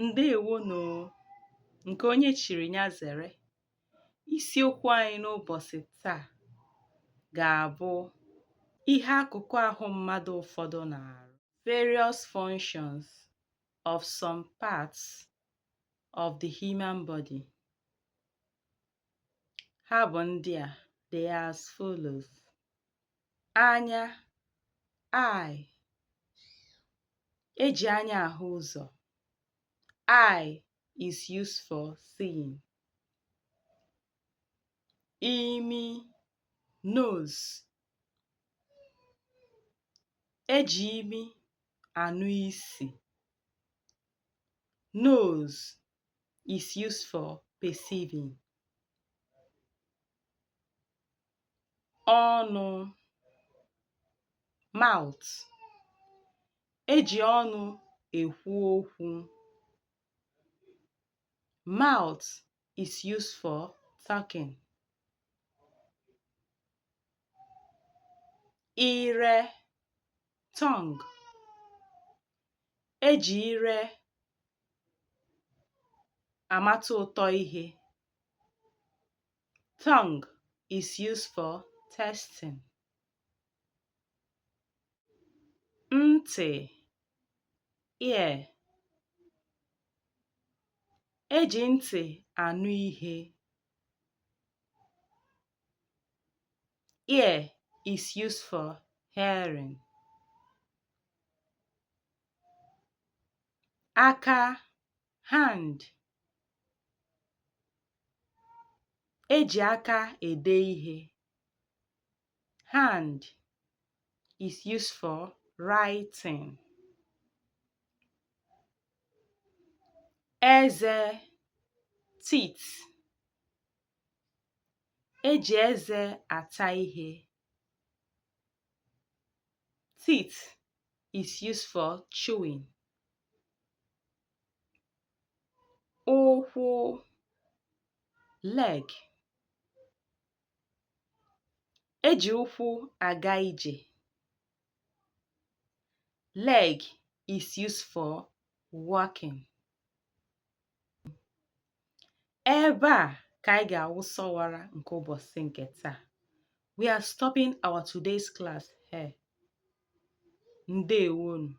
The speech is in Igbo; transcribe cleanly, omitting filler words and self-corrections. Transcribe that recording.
Ndeewonụ! Nke onye chiri ya zere. Isiokwu anyị n'ụbọchị taa ga-abụ ihe akụkụ ahụ mmadụ ụfọdụ na-arụ. Various functions of some parts of the human body. Ha bụ ndị a, they are as follows. Anya, eye. E ji anya ahụ ụzọ. Eye is used for seeing. Imi, nose. E ji imi anụ isi. Nose is used for perceiving. Ọnụ, mouth. E ji ọnụ ekwu okwu. Mouth is used for talking. Ire, tongue. E ji ire amata ụtọ ihe. Tongue is used for tasting. Ntị, ear. E ji ntị anụ ihe. Ear is used for hearing. Aka, hand. E ji aka ede ihe. Hand is used for writing. Eze, teeth. E ji eze ata ihe. Teeth is used for chewing. Ụkwụ, leg. E ji ụkwụ aga ije. Leg is used for walking. Ebe a ka anyị ga-awụsa ọwara nke ụbọchị nke taa. We are stopping our today's class here. Ndewonu.